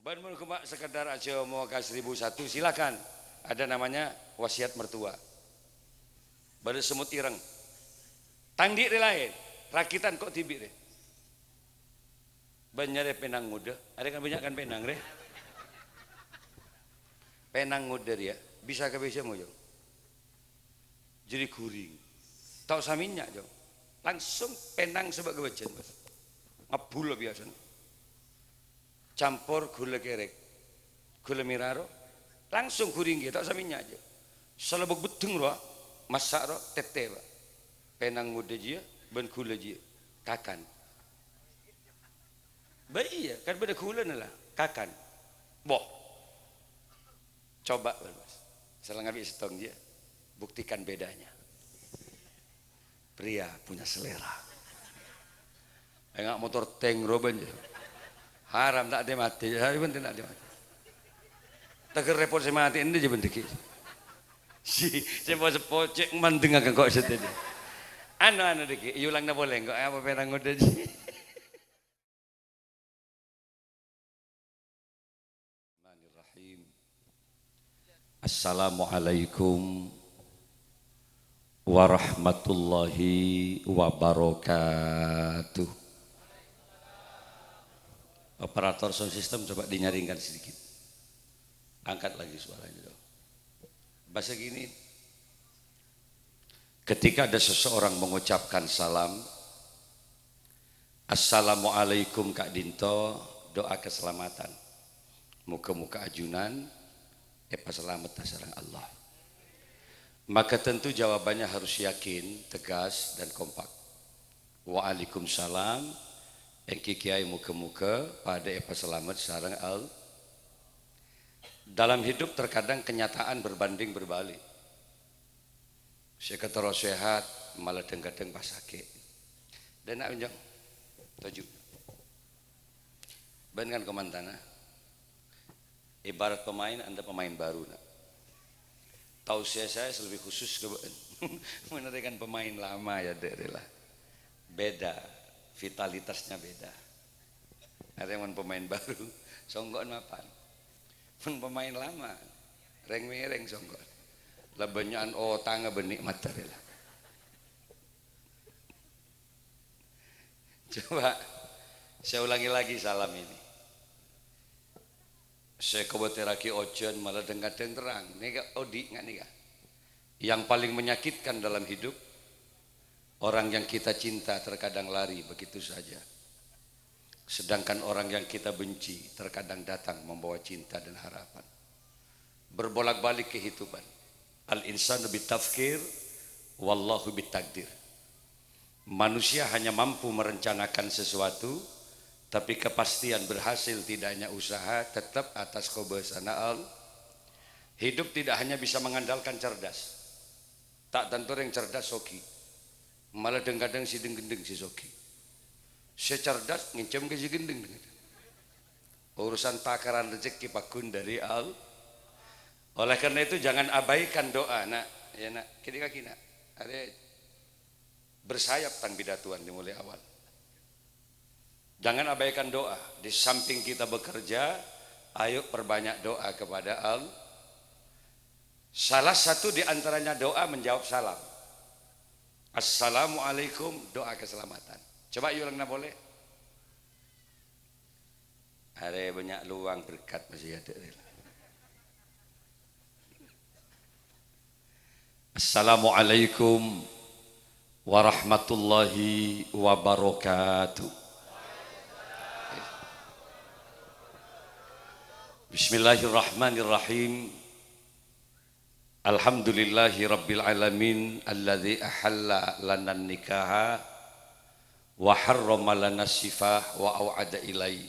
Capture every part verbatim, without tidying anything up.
Bân mon coma sekedar aja mau ka seribu satu, silakan. Ada namanya wasiat mertua. Bâdâ semut ireng. Tang dhi' rè laèn, rakitan ko' dhibi' rè. Bân nyarè pènang ngodâ. Arè kan bânnya' kan pènang rè. Pènang ngodâ rèya bisa kabisa mo, Jong. Jârèya ghuring. Ta' osa mènnya', Jong. Langsung pènang sè bâ' ghâbâjân, Bos. Ngebbhul biyasana. Campor ghulâ kèrèk. Ghulâ mèra rowa. Langsung ghuring kèya, ta' osa mènnya', Jong. Salabâk bheddheng rowa, massa' rowa, tèttè rowa. Pènang ngodâ jiyâ, bân ghulâ jiyâ. Kakan. Bâ iyâ, kan bâdâ ghulâna la. Kakan. Boh. Coba, Bos. Sè la ngabi' sèttong jiyâ. Buktikan bedanya. Pria punya selera. Enga' motor tank rowa bân jiyâ. Haram ta' matè, tapi penting ta' matè. Teger repot sè matè ini jiyâ bân dâggi'. Si, sè po-, sè po-, cè' mandeng agak kok sèttong. Anu, anu dâggi', èolangna polè, kok apa pènang ngodâ jiyâ. Bismillahirrahmanirrahim. Assalamualaikum warahmatullahi wabarakatuh. Operator sound system, coba dinyaringkan sedikit. Angkat lagi suaranya dong. Bahasa gini, ketika ada seseorang mengucapkan salam, "Assalamualaikum" ka'dinto, doa keselamatan. Moga-moga ajunan èpasalamedhâ sareng Allah. Maka tentu jawabannya harus yakin, tegas, dan kompak. "Waalaikumsalam." Èngghi kèyaè, moga-moga padâ èpasalamet sareng Al-, dalam hidup terkadang kenyataan berbanding berbalik. Sè katerro sehat, malah dhâng-kadhâng pas sakè'. Dâ' enna' bânjâng. Toju'. Bân kan komantana. Ibarat pemain, anda pemain baru, nak. Tao saya, saya lebih khusus ke bân. Mon arè kan pemain lama ya, Dek Rela. Beda. Vitalitasnya beda. Arè mon pemain baru, songko'en mapan. Mon pemain lama, rèng-mèrèng songko'en. La bânnya'an otangnga bân nikmat, Dek Rela. Coba, saya ulangi lagi salam ini. Sè èkobâtèrraghi ojhân malah dhâng-kadhâng terrang. Nèka odi' nga' nèka. Yang paling menyakitkan dalam hidup, orang yang kita cinta terkadang lari begitu saja. Sedangkan orang yang kita benci terkadang datang membawa cinta dan harapan. Berbolak-balik kehidupan. Al-insanu bitafkir, wallahu bitakdir. Manusia hanya mampu merencanakan sesuatu, tapi kepastian berhasil tidaknya usaha tetap atas kobâsana Allah. Hidup tidak hanya bisa mengandalkan cerdas. Ta' tanto rèng cerdas soghi. Malah dhâng-kadhâng sè dhâng-gendheng sè soghi. Sè cerdas ngènjhâm ka sè gendheng. Urusan takaran rejeki paggun dari Allah. Oleh karena itu, jangan abaikan doa, nak. Ya, nak. Kènè' kaghi, nak. Arè bersayap tang pidatowan dimulai awal. Jangan abaikan doa. Di samping kita bekerja, ayo perbanyak doa kepada Allah. Salah satu di antaranya doa menjawab salam. Assalamualaikum, doa keselamatan. Coba èolangna polè. Arè bânnya' lowang berkat masih ada. Assalamualaikum warahmatullahi wabarakatuh. Bismillahirrahmanirrahim. Alhamdulillahi rabbil alamin, alladzi ahalla lana nikaha wa harrama lana sifah wa au'ada ilai.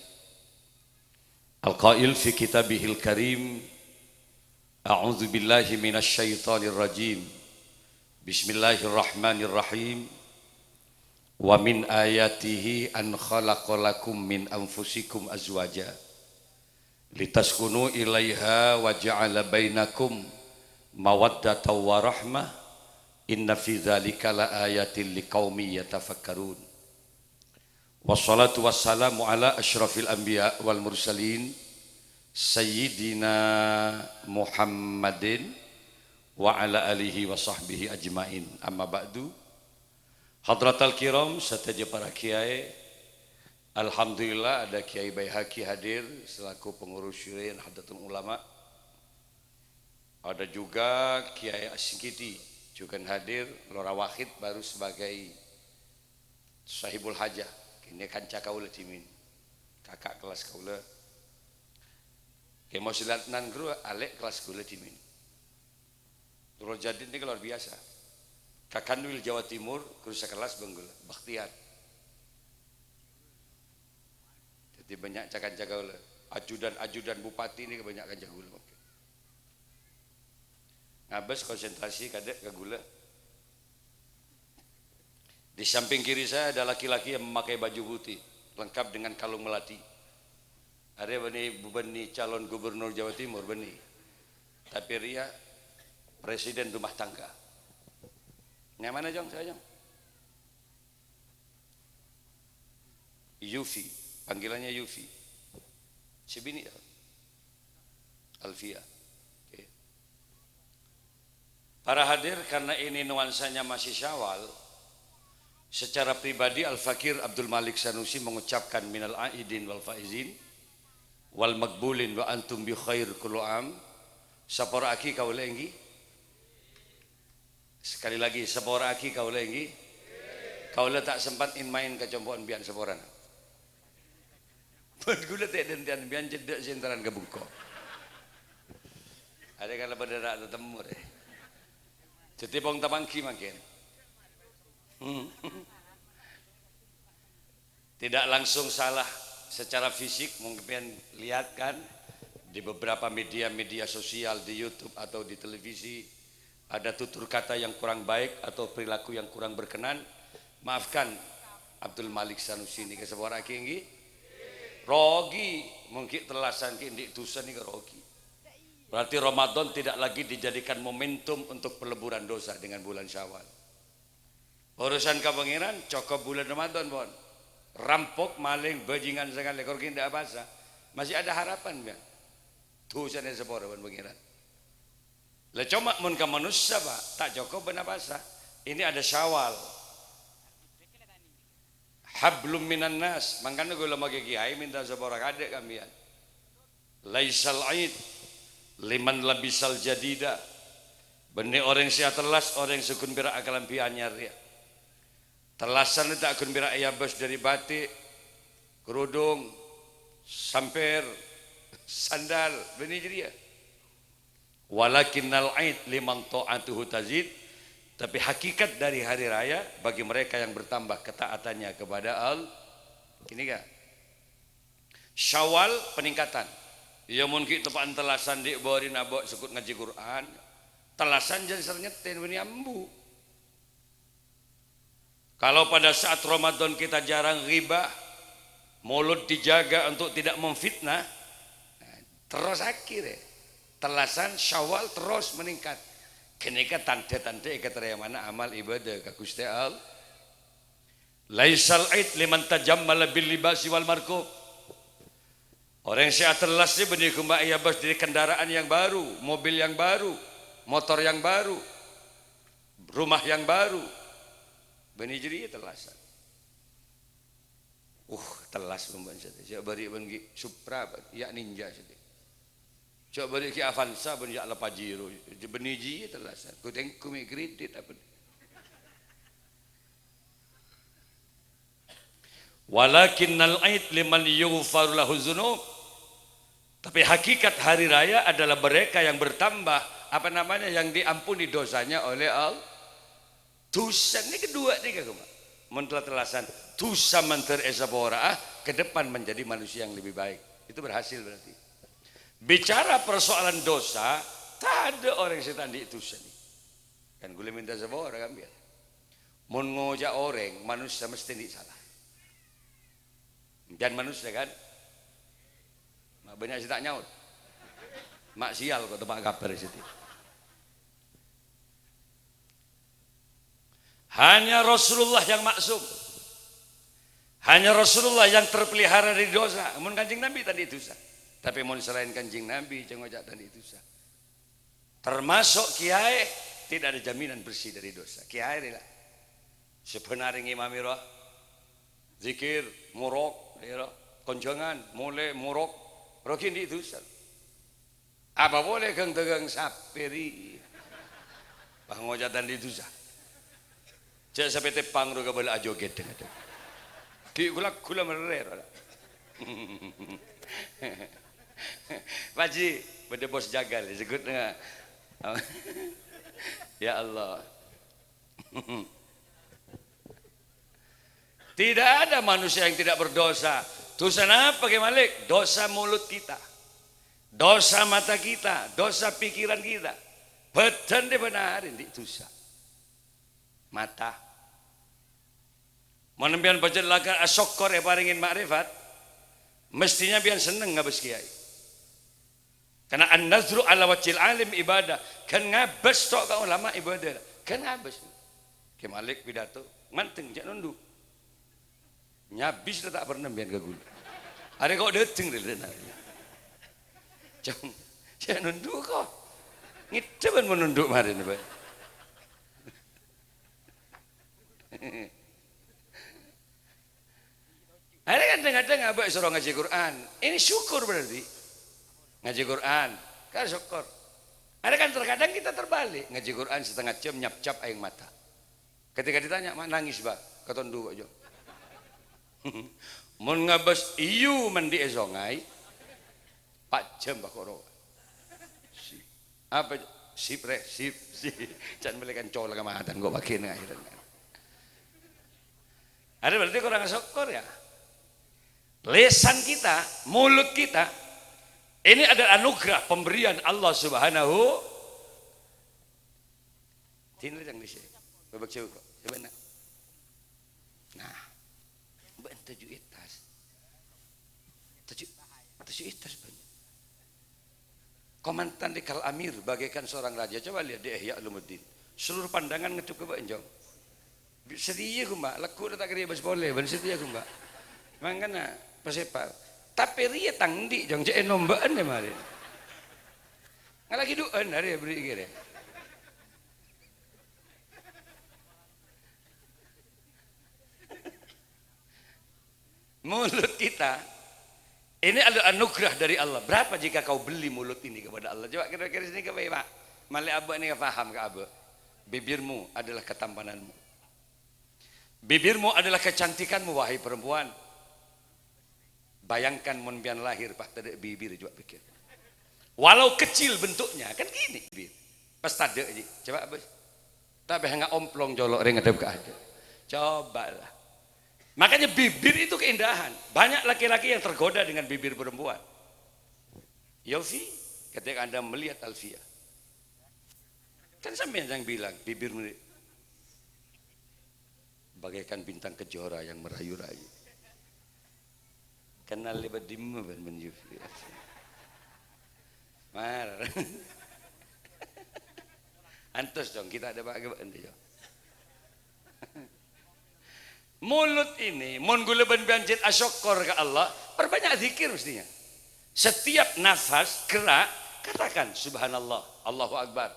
Al-qail fi kitabihil karim, a'udzu billahi minasy syaithanir rajim. Bismillahirrahmanirrahim. Wa min ayatihi an khalaqa lakum min anfusikum azwaja litaskunu ilaiha wa ja'ala bainakum mawaddatan wa rahmah, inna fi dzalika la ayatin liqaumi yatafakkarun. Wassalatu wassalamu ala asyrafil anbiya wal mursalin, Sayyidina Muhammadin wa ala alihi wa sahbihi ajmain. Amma ba'du. Hadratal kiram, sadhâjâ para kiai. Alhamdulillah, ada Kiai Baihaqi hadir selaku pengurus syura Nahdlatul Ulama. Ada juga Kiai Asingkiti juga hadir, Lora Wahid baru sebagai sahibul hajah. Kènè kanca kaulâ dhimèn. Kaka' kellas kaulâ. Kè Mausilat nan ghuru alè' kellas kaulâ dhimèn. Nurul Jadid nèka luar biasa. Ka Kanwil Jawa Timur, ghuru sakellas bân kaulâ, Bakhtiar. Jadi banyak ca-kanca kaulâ. Ajudan-ajudan bupati nèka banyak kanca kaulâ mangkèn. Ngabâs konsentrasi kadâ' ka kaulâ. Di samping kiri saya ada laki-laki yang memakai baju putih, lengkap dengan kalung melati. Arèya bânnè, bânnè calon gubernur Jawa Timur, bânnè. Tapi rèya presiden rumah tangga. Nyamana, Jong? Saya, Jong? Yufi. Panggilannya Yufi. Si bini ya? Alfia. Oke. Para hadir, karena ini nuansanya masih Syawal, secara pribadi Al-Fakir Abdul Malik Sanusi mengucapkan minal aidin wal faizin wal makbulin wa antum bi khair kullu am. Sapora'aghi kaulâ èngghi. Sekali lagi, sapora'aghi kaulâ èngghi. Kaulâ ta' sempat in-main ka compo'na bi'an saporana. Bân kaulâ ta' dântèyan bi'an cèdhâ' sè entaran ka bengko. Arèya kan la padâ ra' tatemmo rè. Jadi pong tapangghi mangkèn. Hmm. Tidak langsung salah secara fisik, mungkin lihat kan di beberapa media-media sosial, di YouTube atau di televisi, ada tutur kata yang kurang baik atau perilaku yang kurang berkenan, maafkan Abdul Malik Sanusi nèka sapora'aghi èngghi. Rogi, mungkin tellasan ghi' andi' dusa nèka rogi. Berarti Ramadan tidak lagi dijadikan momentum untuk peleburan dosa dengan bulan Syawal. Urusan ka Pangeran cokop bulan Ramadan, pon. Rampok, maling, bajingan sangalè, kor ghi' ndak apasa. Masih ada harapan, kan? Dusana sapora bân Pangeran. Lah, coma mon ka manossa, Pak, ta' cokop bân apasa. Ini ada Syawal. Hablum minan nas. Mangkana kaulâ maghi kiai minta sapora kadâ' ka sampèyan. Laisal aid liman labisal jadida. Bânnè orèng sè atellas, orèng sè ghun pèra' akalambhi anyar rèya. Tellasan ta' ghun pèra' èabâs dâri batik, kerudung, sampèr, sandal, bânnè jârèya. Walakinnal aid liman ta'atuhu tazid, tapi hakikat dari hari raya bagi mereka yang bertambah ketaatannya kepada Al-, ini kan? Syawal peningkatan. Iyâ, mon ghi' teppa'an tellasan andi' bâri' nabâ' sèkut ngajhi Qur'an, tellasan jân sèrèngètèn bânnè ambu. Kalau pada saat Ramadan kita jarang ghibah, mulut dijaga untuk tidak memfitnah, terros akhirnya tellasan Syawal terros meningkat. Ghânèka tandhâ-tandhâ èkatarèmana amal ibadah ka Ghustè Allah. Laisal aid liman tajammala bil libasi wal markub. Orèng sè atellas sè bânnè ghun ma' èabâs dâri kendaraan yang baru, mobil yang baru, motor yang baru, rumah yang baru. Bânnè jârèya tellasan. Uh, tellas bân sèdhâ. Sè bâri' bân ghi' Supra, bân, ya Ninja sèdhâ. Sè bâri' ghi' Avanza, bân ya la Pajero. Bânnè jârèya tellasan. Kutèng kumi kredit apa? Walakinnal aid liman yughfaru lahu dzunub. Tapi hakikat hari raya adalah mereka yang bertambah, apa namanya, yang diampuni dosanya oleh Allah. Dusa nèka kaduwâ nèka, Pak. Mon tella-tellasan, dusa mandhâr èsapora'a, ke depan menjadi manusia yang lebih baik. Itu berhasil berarti. Bicara persoalan dosa, tadâ' orèng sè ta' andi' dusa nèka. Kan kaulâ minta sapora kan, biar. Mon ngoca' orèng, manossa mesti andi' sala. Jân manossa, kan? Ma' bânnya' sè ta' nyaot. Ma' sial kok teppa' kabhâr sèdhâ. Hanya Rasulullah yang maksum. Hanya Rasulullah yang terpelihara dari dosa. Mon Kanjeng Nabi ta' andi' dusa. Tapè mon salaèn Kanjeng Nabi, jhâ' ngoca' ta' andi' dhusa. Termasuk kiyaè tidak ada jaminan bersih dari dosa. Kiyaè rèya la. Sabhân arè ngimami rowa. Zikir, morok, ya, konjhângan, molè, morok. Rowa ghi' andi' dhusa. Apa polè ghâng-dhâghâng sapè rèya? Pas ngoca' ta' andi' dhusa. Jhâ' sapè tepang rowa kabâlâ ajogèt, deng-deng. Ghi' ghulâ-ghulâ merrè, rowa. Pak Haji, bâdâ bos jagal, èsebut nèka. Ya Allah. Tidak ada manusia yang tidak berdosa. Dosa apa, Kè Malik? Dosa mulut kita. Dosa mata kita, dosa pikiran kita. Bhâdhân dhi' bân arè andi' dhusa. Mata. Mon sampèyan bâjâ lakar asokkor èparèngè ma'rifat, mestinya sampèyan senneng ngabâs kiyaè. Karena an-nazru ala wajhil alim ibadah. Ghân ngabâs to' ka ulama ibadah. Ghân ngabâs. Kè Malik pidato, manteng jhâ' nondhu'. Nyabis la ta' pernah sampèyan ka ghulâ. Arè ko' dâteng rè, rè, na. Jhâ', jhâ' nondhu' ko'. Ngèdhâ bân mon nondhu' marèna, Pak. Arè kadhâng-kadhâng abâ' èsoro ngajhi Qur'an. Ini syukur berarti. Ngajhi Qur'an, kan syukur. Arè kan terkadang kita terbalik, ngajhi Qur'an setengah jam nyapcap aèng mata. Ketika ditanya, "Ma' nangis, Bah?" Katondhu' kok, Jo. Mon ngabâs èyu mandi'è songay, pa' jhâm, Bah, kok rowa. Si-, apa, sip, rè, sip, sip. Can mèlè kan cola ka matan kok pagina akhirnya. Ada berarti kurang syukur ya. Lisan kita, mulut kita, ini adalah anugerah pemberian Allah Subhanahu. Dinner yang di sini. Bebek jauh kok. Coba nak. Nah, mbak tujuh etas. Tujuh, tujuh etas banyak. Komandan di Kal Amir bagaikan seorang raja. Coba lihat di Ihya Ulumuddin. Seluruh pandangan ngedhep ka bâ'na, Jong. Bi-, satèya, Gumba. Lagghu' ta' kèra bâs polè, bân satèya, Gumba. Mangkana, pasèpa. Tapè rèya tang andi', Jong. Cè' ènom bâ'na marè. Ngalagi du'ân arè bâri' kèra. Mulut kita ini adalah anugerah dari Allah. Berapa jika kau beli mulut ini kepada Allah? Coba kira-kira sini, Pak. Malè abâ' nèka paham ka abâ'. Bibirmu adalah ketampananmu. Bibirmu adalah kecantikanmu, wahai perempuan. Bayangkan mon sampèyan lahir, Pak, tadâ' bibir, coba pikir. Walau kecil bentuknya, kan gini bibir. Pas tadâ' ji. Coba, Bos. Tapè hanga omplong colo' rè ngadhep ka adâ'. Cobalah. Makanya bibir itu keindahan. Banyak laki-laki yang tergoda dengan bibir perempuan. Yofi, ketika Anda melihat Alfia, kan sampèyan yang bilang, bibir meri-, bagaikan bintang kejora yang merayu-rayu. Kenal lèbât dimma bân, bân Yofi? Mar. Antos dong, kita ada pakai bân dia. Mulut ini, mon ghulâ bân sampèyan jhât asokkor ka Allah, perbanyak zikir mestinya. Setiap nafas, gerak, katakan, "Subhanallah, Allahu Akbar,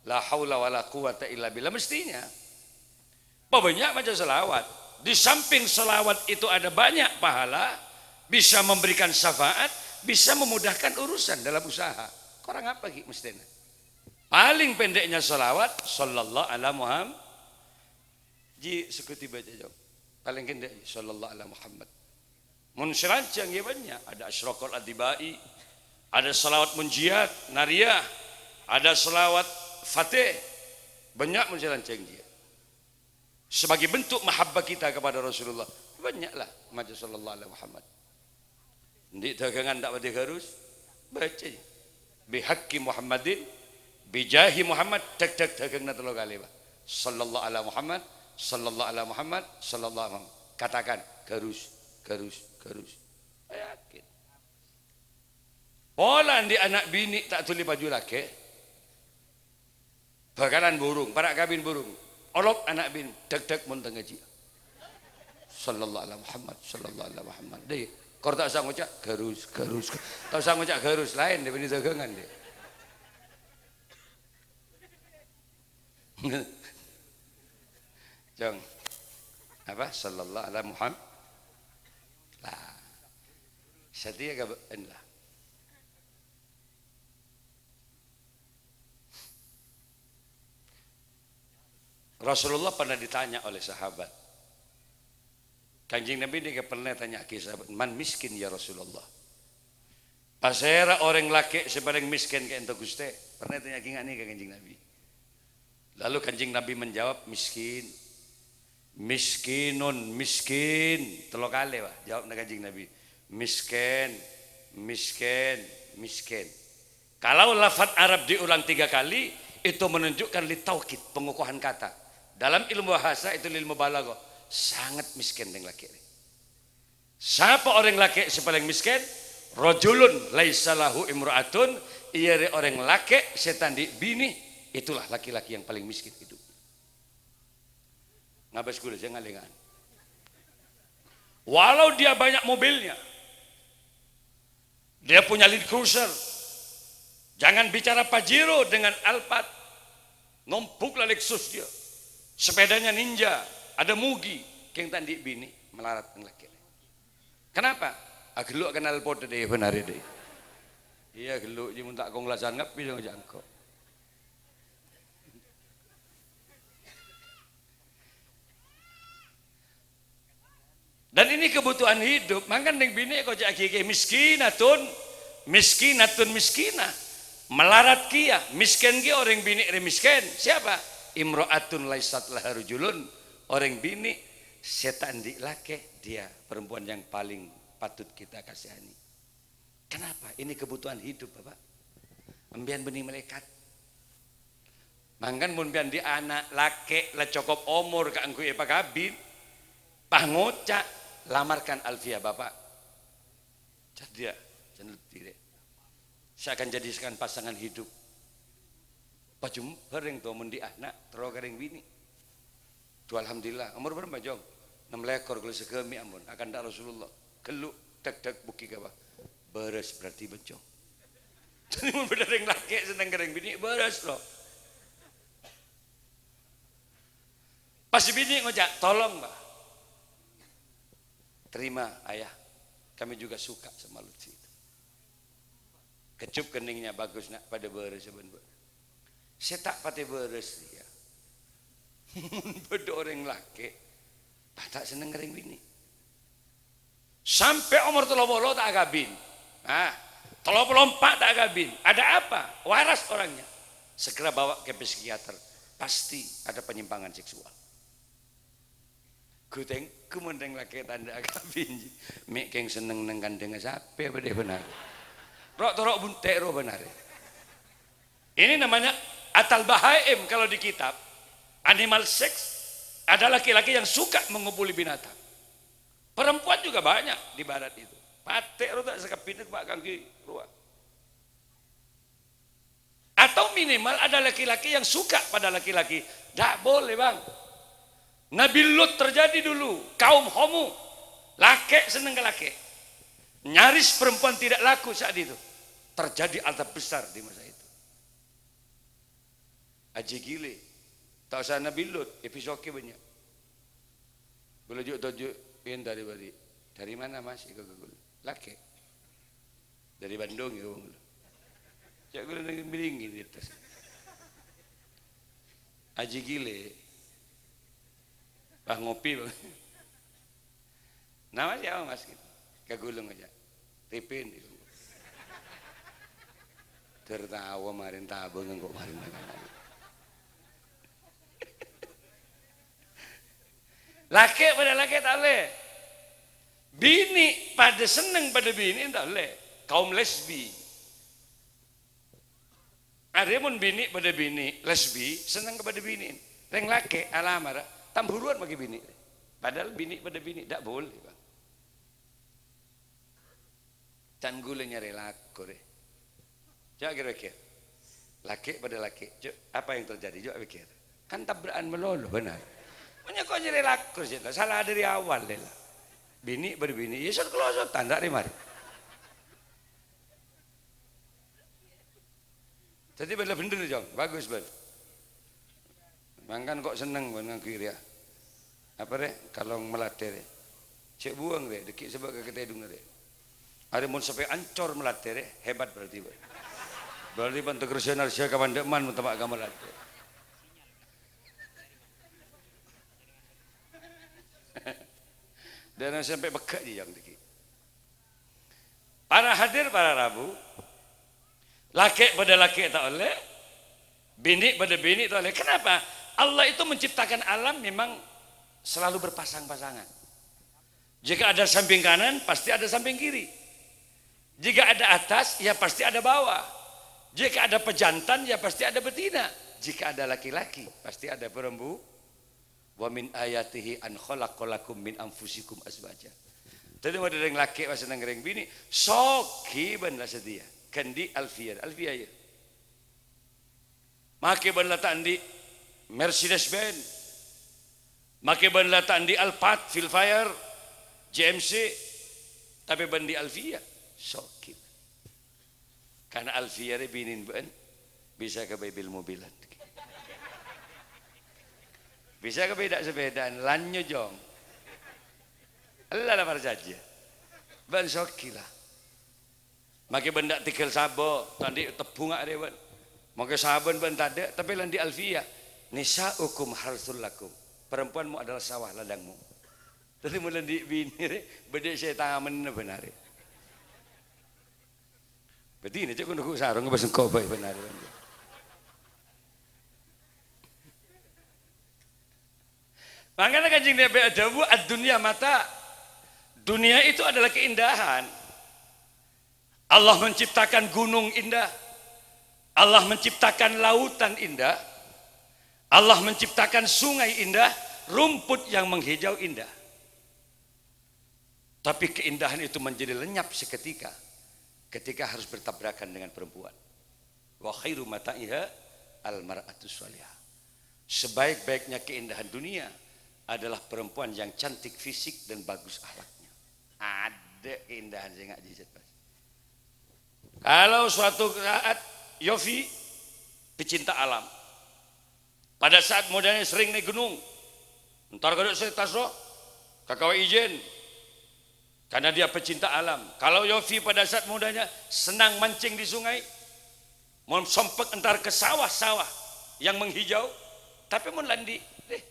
la haula wala quwwata illa billah." Mestinya. Pabânnya' maca shalawat. Di samping shalawat itu ada banyak pahala, bisa memberikan syafaat, bisa memudahkan urusan dalam usaha. Korang apa ghi' mestèna? Paling pendeknya shalawat, sallallahu ala Muhammad. Ji, sekuti baca, Jok. Paling kendek, sallallahu ala Muhammad. Mon sè lanjhâng ya bânnya', ada Asyraqal Adibai, ada shalawat Munjiat, Nariyah, ada shalawat Fatih. Bânnya' mon sè lanjhâng jiya. Sebagai bentuk mahabbah kita kepada Rasulullah, bânnyalah maca sallallahu alaihi Muhammad. Andi' dagangan ta' patè ghârus, baca, "Bihaqqi Muhammadin, bijahi Muhammad," dhâk-dhâk daganganna tello kalè, Pak. "Sallallahu ala Muhammad, sallallahu ala Muhammad, sallallahu ala Muhammad." Katakan, "Ghârus, ghârus, ghârus." Yakin. Pola andi' ana' binè' ta' dhuli paju lakè. Bhâkalan burung, para' kabin burung. Olok ana' binè', dhâk-dhâk mon tang ngajhi. Sallallahu ala Muhammad, sallallahu ala Muhammad. Dâ' iyâ. Kor ta' osa ngoca' Garus, Garus. Ta' osa ngoca' Garus, laèn dâ' binè dâgângan dâ'. Jâng. Apa? Sallallahu ala Muhammad. Lah. Satèya ka bâ'na lah. Rasulullah pernah ditanya oleh sahabat. Kanjeng Nabi nèka pernah tanya'aghi sahabat, "Man miskin ya Rasulullah?" "Pasèra orèng lakè' sè palèng mèskèn ka'dinto, Ghustè?" Pernah ètanya'aghi nga' nèka Kanjeng Nabi. Lalu Kanjeng Nabi menjawab, "Miskin, miskinun, miskin." Tello kalè, Pak, jawabnya Kanjeng Nabi. "Miskin, miskin, miskin." Kalau lafaz Arab diulang tiga kali, itu menunjukkan litaukid, pengukuhan kata. Dalam ilmu bahasa itu lil mubalaghah, sangat miskin orèng lakè'. Sapa orèng lakè' sè palèng mèskèn? Rajulun laisa lahu imra'atun, iyâ rè orèng lakè' sè ta' andi' binè, itulah laki-laki yang paling miskin hidupnya. Ngabâs ghulâ sè ngalèngan. Walau dia banyak mobilnya, dia punya Land Cruiser, jangan bicara Pajero dengan Alphard, nombuk la Lexus dia. Sepedanya Ninja, ada Mugi, kèng ta' andi' binè, malarat orèng lakè'. Kenapa? Ah, ghellu' kenal poda dâ' bân arè dâ'. Iyâ, ghellu' jiyâ mon ta' konglasan ngabbhi sè ngoca' engko'. Dan ini kebutuhan hidup, mangkana orèng binè' koca'aghi kè miskinatun, miskinatun miskinah. Malarat kèya, mèskèn kèya orèng binè' rè mèskèn. Siapa? Imra'atun laisat laha rajulun. Orèng binè' sè ta' andi' lakè, dia perempuan yang paling patut kita kasihani. Kenapa? Ini kebutuhan hidup, Bapak. Empèyan bânnè malaèkat. Mangkana mon empèyan andi' ana' lakè' la cokop omor kaangghuy èpakabin, pas ngoca', "Lamarkan Alfia, Bapak." Jârèya, jân lebbi rè. Saya akan jadikan pasangan hidup. Pajhembhâr rèng towa mon andi' ana', terro ka rèng binè'. Duh, alhamdulillah, omor bârâmpa, Jong? Ennem lèkor, ghulâ sagâmè' ampon, akanta Rasulullah. Ghellu', dâk-dâk, bugi kapa? Bârâs berarti, Jong. Dhâddhi mon bâdâ rèng lakè' senneng ka rèng binè', bârâs, lo. Pas binè' ngoca', "Tolong, Pak." "Terima, Ayah. Kami juga suka sama lucu itu." Kecup keningnya, "Bagus, Nak, padâ bârâs bân bâ'na." Sè ta' patè bârâs rèya, bâdâ orèng lakè', pas ta' senneng ka rèng binè'. Sampè' omor tello polo ta' akabin. Ah, tello polo empa' ta' akabin. Ada apa? Waras orangnya. Segera bawa ke psikiater. Pasti ada penyimpangan seksual. Ghutèng, ghumondheng lakè' tandhâ akabin. Mè' kèng senneng neng kandhângnga sapè bâdâ bân arè. Ro'-toro' bunte' ro bân arè. Ini namanya atal bahaim kalau di kitab. Animal sex, ada laki-laki yang suka mengupuli binatang. Perempuan juga banyak di barat itu. Patè' ro ta' sakabbhinna, Pak, kaangghuy rowa. Atau minimal ada laki-laki yang suka pada laki-laki. Ndak boleh, Bang. Nabi Lut terjadi dulu, kaum homo. Lakè' senneng ka lakè'. Nyaris perempuan tidak laku saat itu. Terjadi azab besar di masa itu. Ajhi Gile. Ta' osa Nabi Lut, episode bânnya'. Ghulâ ju'-toju' èn dhâri bâri'. "Dari mana, Mas?" Èko ka ghulâ. Lakè'. "Dari Bandung ya, Bang." Ca'na ghulâ neng miringin di atas. Ajhi Gile. Pas ngopi, Bang. "Nama siapa, Mas?" Gitu. Ka ghulâ ngoca', "Ripin." Tertawa marèn tabâng engko' marèn. Lakè' padâ lakè' ta' ollè. Binè' padâ senneng padâ binè' ta' ollè. Kaum lesbi. Arè mon binè' padâ binè', lesbi, senneng ka padâ binè'. Rèng lakè' alamara, tambhuruwân maghi binè'. Padahal binè' padâ binè', ndak boleh, Bang. Can ghulâ nyarè lako, rè. Coba kira-kira. Lakè' padâ lakè', co-, apa yang terjadi? Coba pikir. Kan tabra'an malolo, benar. Monyè kok nyarè lako sih, lah. Salah dari awal deh, lah. Binè' bâr binè', iyâ sot-kolosotan, ta' rè-marè. Dhâddhi bâ'na bhendher, Cong. Bagus, bâ'na. Mangkana kok senneng bâ'na ngangghuy rèya. Apa, rè? Kalong maladdhâ, rè. Cè' buwâng, rè. Dhâggi' sabâ' ka katèdungnga, rè. Arè mon sampè' ancor maladdhâ, rè, hebat berarti, bâ'na. Berarti bân teger sinar sia kapan dâ' man mon temma' ka maladdhâ. Dâna sampè' pegghâ' jiyâ, Cong, dhâggi'. Para hadir, para rabu, lakè' padâ lakè' ta' ollè, binè' padâ binè' ta' ollè. Kenapa? Allah itu menciptakan alam memang selalu berpasang-pasangan. Jika ada samping kanan, pasti ada samping kiri. Jika ada atas, ya pasti ada bawah. Jika ada pejantan, ya pasti ada betina. Jika ada laki-laki, pasti ada perempu-, "Wa min ayatihi an khalaqa lakum min anfusikum azwaja." Dhâddhi, mon rèng lakè' pas senneng rèng binè', soghi bân la sadhiyâ. Ghândhi' Alfia, Alfia, yâ. Makè bân la ta' andi' Mercedes Benz. Makè bân la ta' andi' Alphard, Vellfire, J M C. Tapè bân andi' Alfia, soghi. Karna Alfia rè binèna bâ'na bisa kabây bil-mobilan. Bisa kabây dâ' sapèdaan, lanyo, Cong. Ella la parcajâ. Bâ'na soghi la. Makè bân dâ' tèghâl sabo, ta' andi' tebbhungnga rè bân. Makè sabâna bân tadâ', tapè la andi' Alfia. "Nisa'ukum harsul lakum." Perempuanmu adalah sawah ladangmu. Dhâddhi mon la andi' binè rè, bâdâ sè tamenna bân arè. Bâdâna cè' kono ghu sarong pas engko' bhâi bân arè. Mangkana Kanjeng Nabi adhâbu, "Ad-dunya mata." Dunia itu adalah keindahan. Allah menciptakan gunung indah. Allah menciptakan lautan indah. Allah menciptakan sungai indah, rumput yang menghijau indah. Tapi keindahan itu menjadi lenyap seketika ketika harus bertabrakan dengan perempuan. "Wa khairu mata'iha al-mar'atus shalihah." Sebaik-baiknya keindahan dunia adalah perempuan yang cantik fisik dan bagus akhlaknya. Ada keindahan sè ngajhi sè pas. Kalau suatu saat Yofi pecinta alam, pada saat mudanya sering naik gunung, entar kodok sè taso, kakawè izin, karena dia pecinta alam. Kalau Yofi pada saat mudanya senang mancing di sungai, mau sompek entar ke sawah-sawah yang menghijau, tapi mon la andi', eh,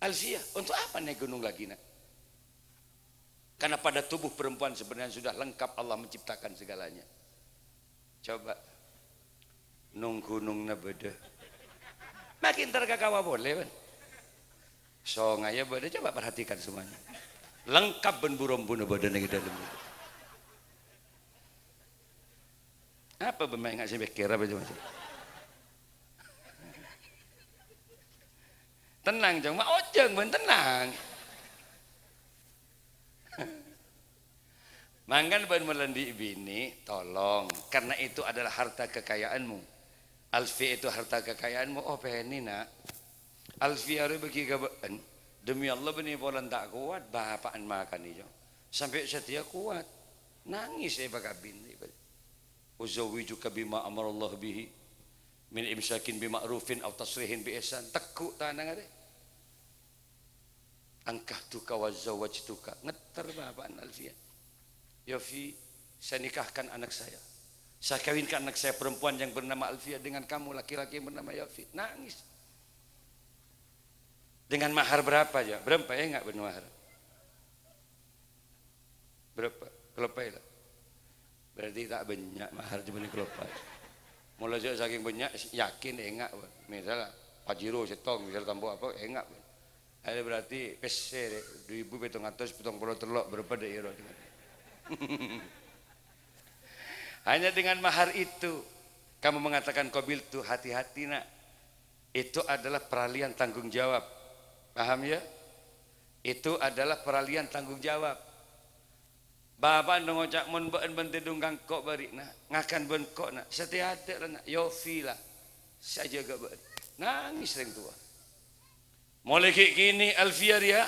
Alfia, untuk apa naik gunung lagi, Nak? Karena pada tubuh perempuan sebenarnya sudah lengkap Allah menciptakan segalanya. Coba, nong gunungna bâdâ. Makin terkakawa boleh, kan? Songaya bâdâ, coba perhatikan semuanya. Lengkap bân bu-rombuna bâdâ neng dâlem. Apa bân ma' enga' sè pèkkèr apa itu, Mas? Tenang, Cong. Ma' ojhâng bân tenang. Mangkana bân mon la andi' binè, tolong, karena itu adalah harta kekayaanmu. Alfia itu harta kekayaanmu, opènè, Nak. Alfia rè bâgi ka bâ'na, demi Allah bânnè polana ta' kowat, bapa'na makanè, Cong. Sampè' satèya kowat. Nangès èpakabin. "Uzawwijuka bima amarallahu bihi, min imsakin bima'rufin aw tasrihin bi ihsan." Tegghu' tanangnga rè. "Ankahtuka wa zawwajtuka." Ngetter bapa'na Alfia. "Yofi, saya nikahkan anak saya. Saya kawinkan anak saya perempuan yang bernama Alfia dengan kamu laki-laki yang bernama Yofi." Nangès. "Dengan mahar berapa, ya?" Bârâmpa enga' bân mahar? Bârâmpa? Kaloppaè, la. Berarti ta' bânnya' mahar, cuma kaloppaè. Mola jhâ' sakèng bânnya', yakin enga', bân. Misal, Pajero sèttong, misal tanto apa, enga', bân. Arèya berarti pèssè, rè, du èbu pèttong atos pèttong polo tello', bârâmpa dâ' iyâ, ro? Hanya dengan mahar itu, kamu mengatakan qabiltu, hati-hati, Nak. Itu adalah peralihan tanggung jawab. Paham, ya? Itu adalah peralihan tanggung jawab. Bapa'na ngoca', "Mon bâ'na bân tèdung ka engko' bâri'na, ngakan bân engko', Na'. Satèya adâ', la, Na'. Yofi, la, sè ajâgâ bâ'na." Nangès rèng towa. Molaè ghi' kènè' Alfia rèya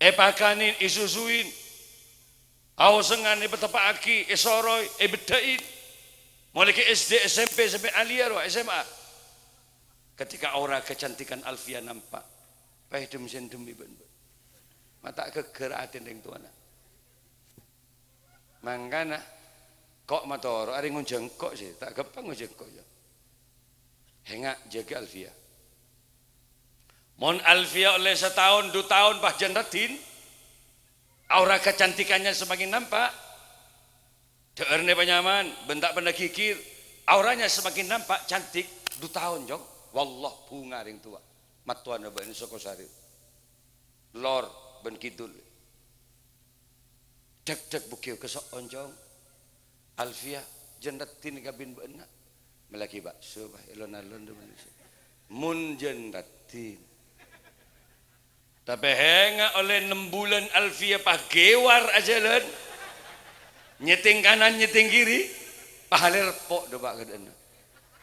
Èpakanin, èsusuin, aosengan, èpateppa'aghi, èsoroy, èbeddhâ'in. Molaè ghâ' S D, S M P, sampè' aliyâ rowa S M A. Ketika aura kecantikan Alfia nampak, pas dem-sendem bân bâ'na. Ma' ta' ghâgghâr atèna rèng towana. Mangkana, ko' matoro', arè ngonjhâng ko' sè, ta' ghâmpang ngonjhâng ko' ya. Hènga', jâgâ Alfia. Mon Alfia ollè sataon, du taon, pas jân raddhin, aura kecantikannya semakin nampak. Dhâ'ârna èpanyamana, bân ta' pernah ghighir, auranya semakin nampak, cantik, du taon, Cong. Wallah, bhunga rèng towa. Mattowana bâ'na Sokosari. Lor bân kidul. Dhâk-dhâk bhugghi' ka so', Cong. Alfia, jân raddhin èkabin bâ'na. Mellèaghi bakso, bâh, è lon-alon, dâ' bân. Mon jân raddhin. Tapè hènga' ollè nem bulân Alfia pas ghewar ajhâlân. Nyètèng kanan, nyètèng kiri. Pas alèrpo' dâpa' ghâdhâ'ânna.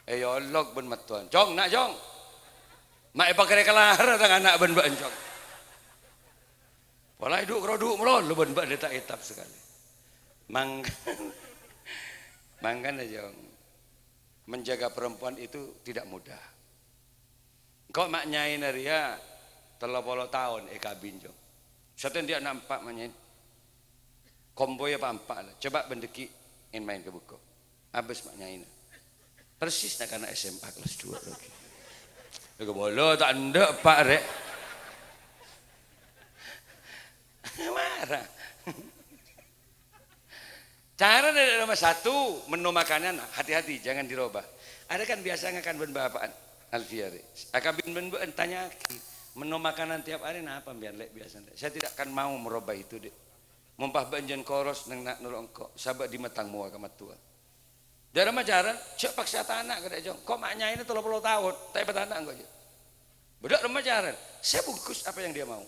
Èolok bân mattowana. "Cong, na', Cong. Ma' èpakarè kalar tang ana' bân bâ'na, Cong." Pola èdhu'-karodhu' malolo bân bâ'na ta' ètap sakalè. Mangkana, mangkana, Cong, menjaga perempuan itu tidak mudah. Engko' ma' nyaèna rèya tello polo taon èkabin, Cong. Satèya andi' ana' empa' ma' nyaèna. Kompoyya pa empa' la. Coba bân dhâggi' en-maèn ka bengko. Abâs ma' nyaèna. Persis na'-kana' S M A kelas dua lagi. Lha kobâlâ ta' endâ', Pa', rè'. Mara. Cara dari nomor satu, menu makanan, hati-hati, jangan dirubah. Ada kan biasa ngakan bân bapa'an, Alfia, rè'. Akabin bân bâ'na, tanya'aghi, menu makanan tiap hari napa, mbiyan, Lè', biasana, Lè'? Saya tidak akan mau merubah itu, Dek. Mon pas bâ'na jân koros neng na', noro' engko', sabâ' dimma tang mowa ka mattowa. Dâ'remma carana, jhâ' paksa tana' ka Dek Jong. Ko' ma' nyaèna tello polo taon, ta' èpatana' engko', jhâ'. Bâdâ remma carana, saya bungkus apa yang dia mau.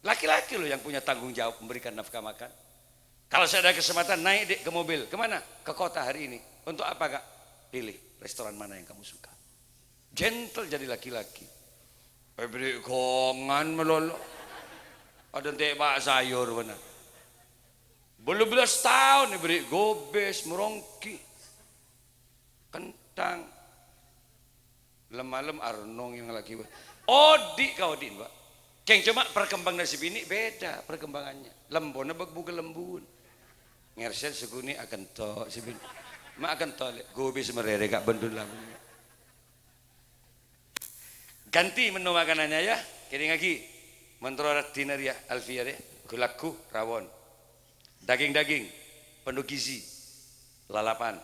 Laki-laki loh yang punya tanggung jawab memberikan nafkah makan. Kalau saya ada kesempatan naik, Dek, ke mobil, kemana? Ke kota hari ini. Untuk apa, Kak? Pilih restoran mana yang kamu suka. Gentle jadi laki-laki. Èbèrri' ghângan malolo. Padâ ènte' pa' sayur bâ'na. Bâllu bellâs taon èbèrri' gobes, moronggi, kenthang. Lem-malem arnong yang lagi, Pak. Odi' ka odi', Pak. Kèng coma perkembangan si binè' beda perkembangannya. Lembuna bâk buka lembun. Ngèrsèl sè ghunè' akento' si binè'. Ma' akento', Lè'. Gobes marèrè ka' bendun lamun. Ganti menu makanannya, ya. Kèdingngaghi. Mon terro raddhinna rèya, Alfia rè. Ghu-lagghu, rawon. Daging-daging, penuh gizi. Lalapan.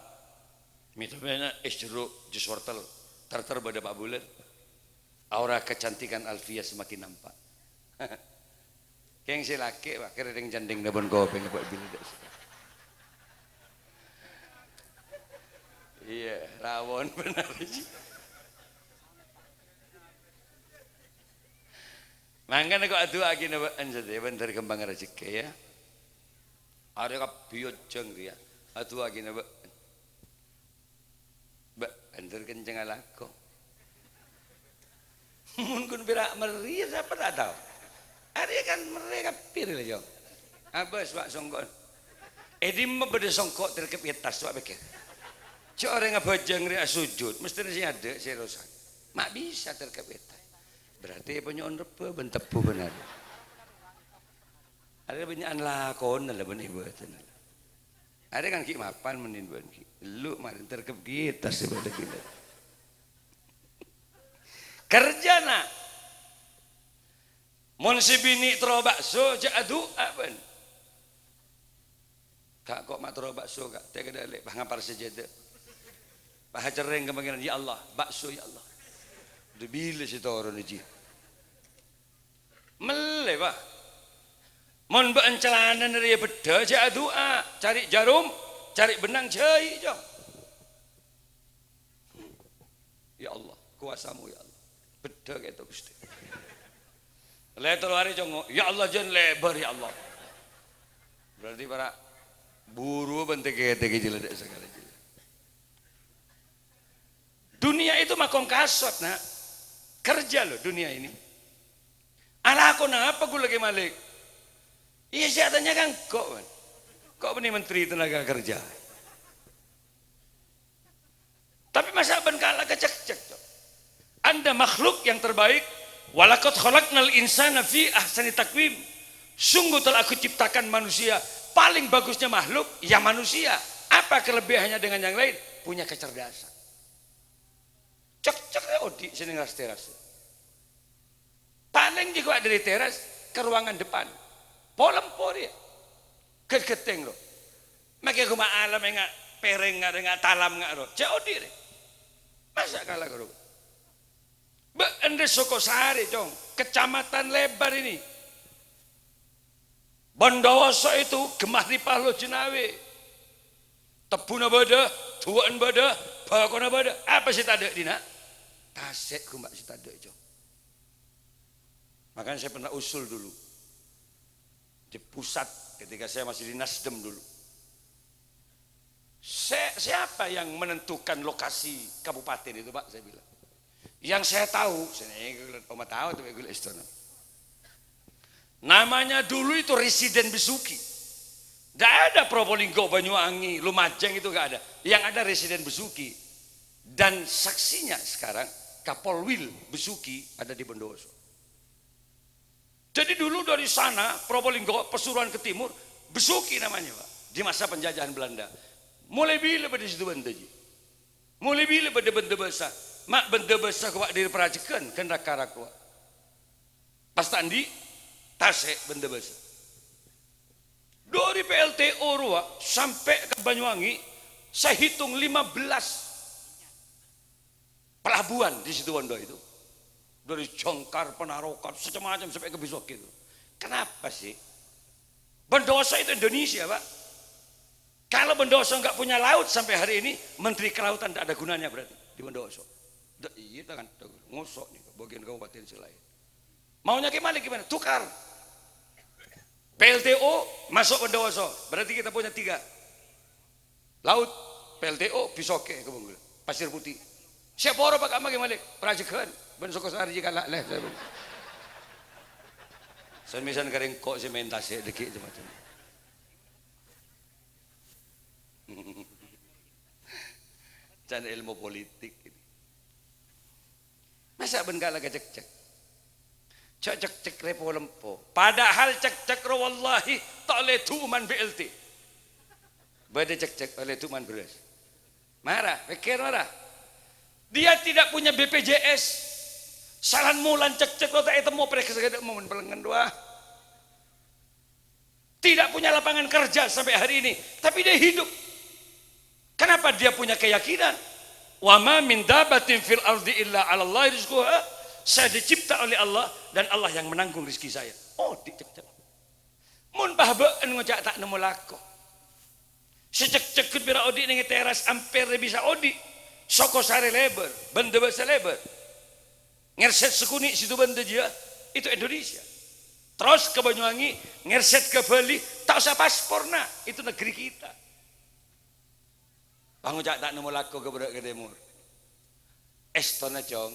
Mètobâna es jeruk, jus wortel. Ter-ter bâdâ pa' bulân. Aura kecantikan Alfia semakin nampak. Kèng sè lakè', Pak, kèrèng candhing nabân kopèng, Pak, bilâ dâ'. Iyâ, rawon bhender, jhi. Mangkana ko' adu'aaghi bâ'na sadhâjâ, bhender ghâmpang rajhekkè, ya. Arè kabbhi ojhâng rèya, adu'aaghi bâ'na. Bâ', bhender kenceng alako. Mon ghun pèra' merrè, ya sapa ta' tao? Arè kan merrè kabbhi rè, Jong. Abâs, Pak, songko'na. È dimma bâdâ songko' terkep è attas, Pak, pèkkèr. Jhâ' orèng abhâjâng rè asojud, mesthèna sè adâ' sè rosak. Ma' bisa terkep è attas. Berarti èpanyo'on rebbhâ bân tebbhu bân arè. Arè bânnya'an lakona la bân ibâdâna. Arè kan ghi' mapan mendhin bân ghi'. Elu' marèn terkep ghi' attas sè padâ ghi'. Kerja, na'. Mon sè binè' terro bakso, jhâ' adu'a bân. Ka' ko' ma' terro bakso, Ka'. Tè kadâ' lè', pas ngapar sajâdâ. Pas acerrèng ka Pangèran, "Ya Allah, bakso, ya Allah." Dâ' bilâ sè toron, jhi. Mellè, Pak. Mon bâ'na calanana rèya beddhâ, jhâ' adu'a. Cari jarum, cari benang, jhâi', Jong. Ya Allah, kuasa-Mu, ya Allah. Beddhâ kèto, Ghustè. Lè' tello arè, Jong. Ya Allah, jân lèbâr, ya Allah. Berarti para' buru bân tèkè-tèkè jhilâ dâ' sakalè jhilâ. Dunia itu makom kasot, na'. Kerja, loh, dunia ini. Alako napa ghulâ Kè Malik? Iyâ, sè atanya kan kok, man. Kok bânnè menteri tenaga kerja? Tapè masa' bân kala ka cekcek, Cong? Anda makhluk yang terbaik, "Walaqad khalaqnal insana fi ahsani taqwim." Sungguh telah Aku ciptakan manusia, paling bagusnya makhluk, ya manusia. Apa kelebihannya dengan yang lain? Punya kecerdasan. Cekcek rè odi' sè neng teras-teras. Palèng jiyâ kowa dâri teras ka ruangan depan. Polem pori. Ghet-ghetèng, ro. Makè ghumma' alam enga' pèrèng nga', enga' talam nga', ro. Cè' odi' rè. Masa' kala karo. Bâ'na rè Sokosarè, Cong. Kecamatan lebar ini. Bondowoso itu gemah ripah lo jinawi. Tebbuna bâdâ, duwâ'ân bâdâ, bhâkona bâdâ. Apa sè tadâ' dinna'? Tasè' ghumma' sè tadâ', Cong. Makanya saya pernah usul dulu. Di pusat, ketika saya masih di Nasdem dulu. "Se-, siapa yang menentukan lokasi kabupaten itu, Pak?" saya bilang. "Yang saya tahu," saya nanya, "Oma tahu tuh, gue istono." Namanya dulu itu Residen Besuki. Nggak ada Probolinggo, Banyuwangi, Lumajang itu nggak ada. Yang ada Residen Besuki. Dan saksinya sekarang Kapolwil Besuki ada di Bondowoso. Jadi dulu dari sana, Probolinggo, Pasuruan ke timur, Besuki namanya, Pak. Di masa penjajahan Belanda. Mulai bilâ bâdâ situ bândhâ, Ji? Mulai bilâ bâdâ bândhâ bâsa? Ma' bândhâ bâsa kowa dâri Parajegghân, ghân ra-kara kowa. Pas ta' andi', tasè' bândhâ bâsa. Dâri P L T O rowa sampè' ka Banyuwangi, saya hitung lima belas pelabuhan di situ Wondo itu. Dari Jangkar, Penarokan, segala macam sampai ke Besuki itu. Kenapa sih? Bondowoso itu Indonesia, Pak. Kalau Bondowoso nggak punya laut sampai hari ini, Menteri Kelautan tidak ada gunanya berarti di Bondowoso. Ndak, iya, tangan, ngosok nih, bagian kabupaten selain. Maunya Ki Malik gimana? Tukar. P L T O masuk Bondowoso. Berarti kita punya tiga. Laut, P L T O, Besuki, Kebun Gula. Pasir Putih. Siapa orang Pak Ama Ki Malik? Parajegghân. Bân Sokosarè kala' lè. Sen-misan ka rèng ko' sè main tasè' dâgghi' macem-macem. Can ilmu politik. Masa' bân kala ka cekcek? Cè' cekcek rè polempo. Padahal cekcek ro wallahi ta' ollè du'man B L T. Bâdâ cekcek ollè du'man bherrâs. Mara, pèkkèr mara. Dia tidak punya B P J S. Salan-molan cekcek ro ta' ètemmo, prèksa ghâdâ' momen pelengen doa. Tidak punya lapangan kerja sampai hari ini, tapi dia hidup. Kenapa dia punya keyakinan? "Wa ma min dabbatin fil ardi illa 'alallahi rizquha." Saya dicipta oleh Allah dan Allah yang menanggung rezeki saya. Oh, dicekcek. Mon bâ-bâ'ân ngoca' ta' nemmo lako. Sè cekcek ghun pèra' odi' neng teras ampèrra bisa odi'. Sokosarè lèbâr, bândhâ bâsa lèbâr. Ngèrset Sukuni, situ bândhâ jiyâ, itu Indonesia. Terros ka Banyuwangi, ngèrset ka Bali, ta' osa paspor, na', itu negeri kita. Pangoca' ta' nemmo lako ka bârâ' ka tèmor. Èstona, Cong,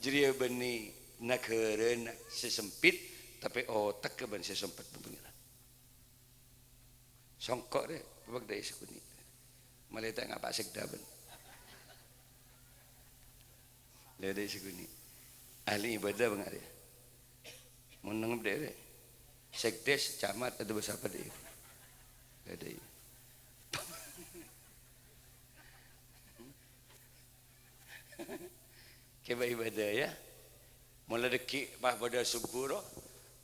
jârèya bânnè naghârâna sè sempit, tapè otekka bân sè sempet, Pangèran. Songko' rè, pabâk dâi Sukuni. Malè ta' ngapa' sekda bân. Lè dâi Sukuni. Ahli ibadah bângal rè. Mon nangep dâi rè. Sekdes, camat, atau bâsa apa dâi. Lè dâi. Kèbâ ibadah, ya. Mola dâgghi' pas bâdâ subuh, ro.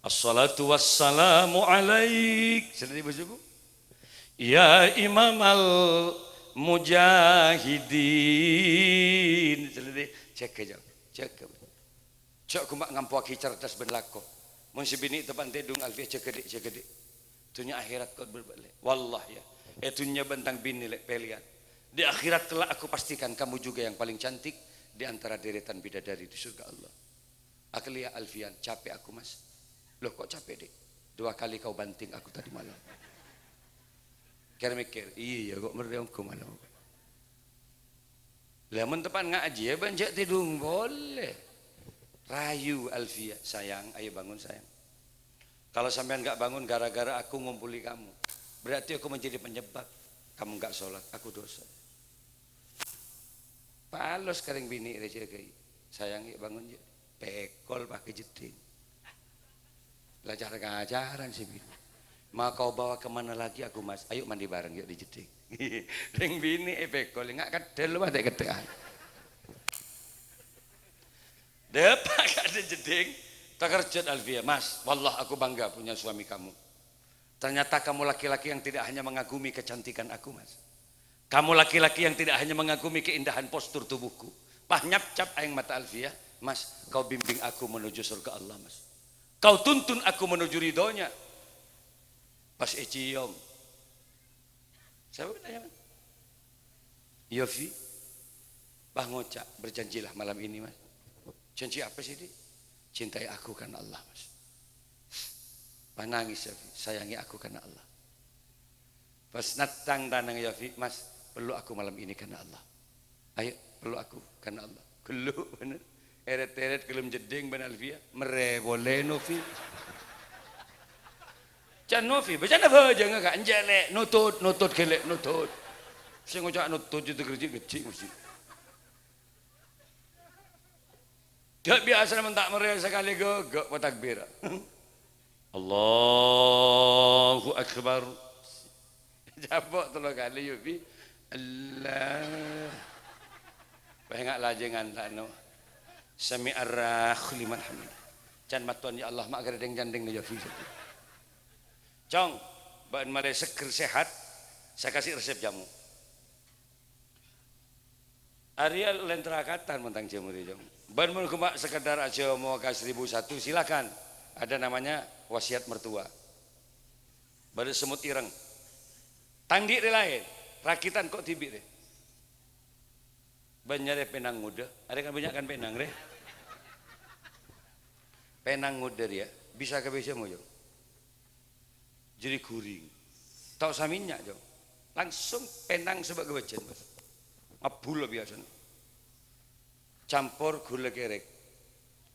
"Assalatu wassalamu alaik." Sè dâddhi bâ subuh. "Ya imamal mujahidin." Sè dâddhi, jâgâ, jâgâ. Jâgâ. Jhâ' ghumma' ngampowaghi cerdas bân lako. Mon sè binè' teppa'na tèdung, Alfiyah, jâgâ, Dhi', jâgâ, Dhi'. Dhunnya akhèrat kok bâr-, bâr-, lè'. Wallah, ya. È dhunnya bân tang binè, lè', pèlèyan. Di akhirat kelak aku pastikan kamu juga yang paling cantik di antara deretan bidadari di surga Allah. Akhèr, ya Alfian, capek aku, Mas. Loh, kok capek, Dek? Dua kali kau banting aku tadi malam. Kèr-mèkkèr, "Iyâ, kok mèrrè ongghu malam." Lah, mon teppa'na ngajhi, ya, bân jhâ' tèdung polè. Rayu Alfia, "Sayang, ayo bangun, sayang." Kalau sampeyan nggak bangun gara-gara aku ngumpuli kamu, berarti aku menjadi penyebab kamu nggak sholat, aku dosa. Palos ka rèng binè' rè jâgâi. "Sayang, yuk bangun yuk." Pèkol pakai jeddhing. Lah, cara-kacaran sè binè'. "Mau kau bawa kemana lagi aku, Mas?" "Ayo mandi bareng yuk di jeddhing." Rèng binè' èpèkol, nga' keddhel lo, mate keddhel. Dâpa' ka jeddhing, takerjhât Alfiah, "Mas, wallah aku bangga punya suami kamu. Ternyata kamu laki-laki yang tidak hanya mengagumi kecantikan aku, Mas. Kamu laki-laki yang tidak hanya mengagumi keindahan postur tubuhku." Pas nyapcap aèng mata Alfiah, "Mas, kau bimbing aku menuju surga Allah, Mas. Kau tuntun aku menuju ridhonya." Pas èciom. Sapa tanya, Mas? "Yofi, pas ngoca', berjanjilah malam ini, Mas." "Janji apa sih, Di?" "Cintai aku karena Allah, Mas." Pas nangis Yofi, "Sayangi aku karena Allah." Pas nattang tanang Yofi, "Mas, peluk aku malam ini karena Allah. Ayo, peluk aku karena Allah." Ghellu' bhender. Èrèt-èrèt ghellem jeddhing bân Alfiah, merrè polè Novi. Can Novi, bâcana bhâjângnga, Ka', enjâ' lè', nutut, nutut ghellâ', nutut. Sè ngoca' nutut jâ' ghâjji'-ghâjji' mesti. Dâ' biyasana mon ta' merrè sakalè ghâghâ' patakbir. Allahu Akbar. Jâbâ' tello kalè, Yofi. Allah. Wah, enga' lajângan ta' no. Sami'allahu liman hamid. Can mattowan, "Ya Allah, ma' ghârèdhing-candhing no, Yofi." Cong, bâ'na malè seger sehat, sakasè' resep jamu. Arèya lèn terakatan mon tang jamu rè, Cong. Bân mon ghemma' sekedar ajâmo ka seribu satu, silakan. Ada namanya wasiat mertua. Bâdâ semut ireng. Tang dhi' rè laèn, rakitan ko' dhibi' rè. Bân nyarè pènang ngodâ, arè kan bânnya' kan pènang rè. Pènang ngodâ rèya bisa kabisa mo, Cong. Jârèya ghuring. Ta' osa mènnya', Cong. Langsung pènang sè bâ' ghâbâjân, Mas. Mabbhul biyasana. Campor ghulâ kèrèk.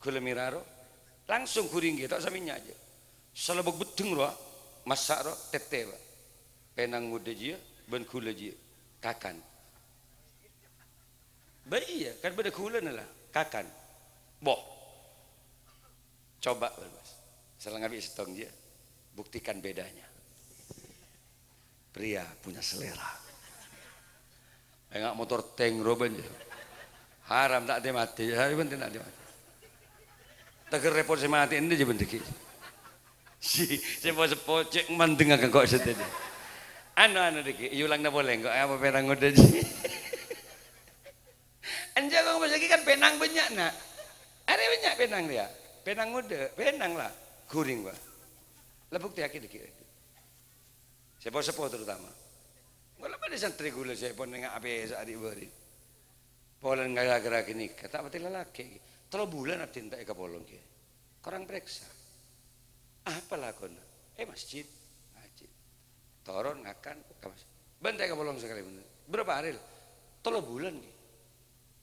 Ghulâ mèra ro. Langsung ghuring ghi, ta' osa mènnya', Cong. Salobâk beddheng ro, massa' ro, tèttè, Pa'. Pènang ngodâ jiyâ, bân ghulâ jiyâ. Kakan. Bâ iyâ, kan bâdâ ghulâna la. Kakan. Boh. Coba, Mas. Salenga bi' sèttong, yâ. Buktikan bedanya. Pria punya selera. Enga' motor tank ro bân, yâ. Haram ta' tè-matè, yâ, bân ta' tè-matè. Teger repot sè matè, andi' jâ bân dâggi'. Si, seppo-seppo cè' mandeng ka engko' sè tadi. Anu, anu, dâggi', èyolangna polè engko', apa pènang ngodâ, jâ. Enjâ', Kong, pas saiki kan pènang bânnya'na. Arè bânnya' pènang rèya. Pènang ngodâ, pènang la. Ghuring, Pa'. La buktèyaghi dâggi'. Seppo-seppo terutama. Kaulâ bâdâ santrè kaulâ sè pon enga' apè sa'ari bâri. Polana ghâra-ghâra ghânèka, ta' patè lalakè'. Tello bulân abdhina ta' èkapolong, Kè. Korang pareksa. Apa lakona? È masjid. Masjid. Toron ngakan, ka masjid. Bân ta' èkapolong sakalè bân. Bârâmpa arè, la? Tello bulân, Kè.